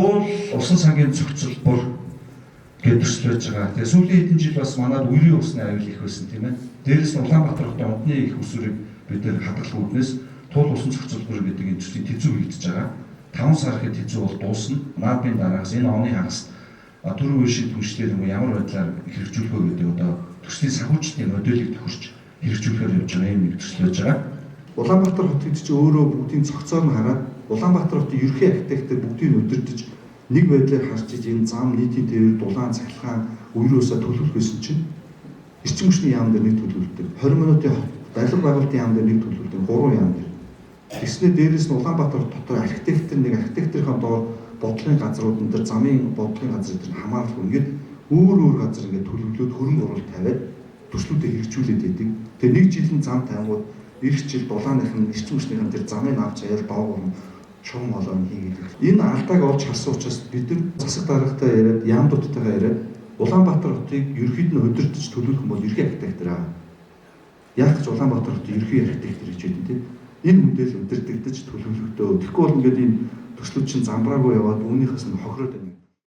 Туул усан сангийн зохицолбор гэдэг төсөл байж байгаа. Тэгээ сүүлийн хэдэн жил бас манад үерийн усны аюул их байсан, тийм ээ. Дээрээс нь Улаанбаатар хотын унтны их усүрийг бид нэр хадгалах үүднээс Туул усан зохицолбор гэдэг энэ төслийн тэзүү хийгдэж байгаа. 5 сар ихэд тэзүү бол дуусна. Наадмын дараагаас энэ оны хагас түрүү үе шиг түншлэр юм уу ямар байдлаар хэрэгжүүлэх вэ гэдэг одоо төслийн санхүүжилтийн моделийг тохирч хэрэгжүүлэхээр явж байгаа юм нэг төсөл байж байгаа. Улаанбаатар хот гэдэг чинь өөрөө бүгдийн цогцоор нь хараад Улаанбаатар хотын ерөнхий архитектор бүгдийг удирдах нэг байдлаар харж иж энэ зам, нийтийн тээвэр, дулаан, цахилгаан, үерөөсөө төлөвлөх байсан чинь эрчим хүчний яам дээр нэг төлөвлөдөг. 20 минутын хот, барилга байгуулалтын яам дээр нэг төлөвлөдөг. 3 яам дээр. Тэгснээр дээрээс нь Улаанбаатар дотор архитектор нэг архитекторын доор бодлогын газрууд энэ төр замын бодлогын газар энэ хамааралгүй ингээд өөр өөр газар ингээд төлөвлөөд хөрөнгө оруулалт тавиад төслүүдээ хэрэгжүүлээд байдаг. Тэгээ нэг жил нь зам тавингууд эх жил дулааных нь эрчим хүчнийх нь тэр замыг авч аяал доогуур нь шугам холоо нь хийгээд. Энэ алдааг олж харсан учраас бид нар засаг даргатай яриад, яамдуудтайгаа яриад Улаанбаатар хотыг ерөнхийд нь удирдах төлөвлөх юм бол ерхий архитектор аа. Яг ч Улаанбаатар хотын ерхий архитектор гэж байдаг тийм. Энэ хүндэл удирдагдаж төлөвлөгдөө. Тэгэхгүй бол ингээд энэ төслүүд чинь замбраагүй яваад үүнийхээс нь хохироод байна.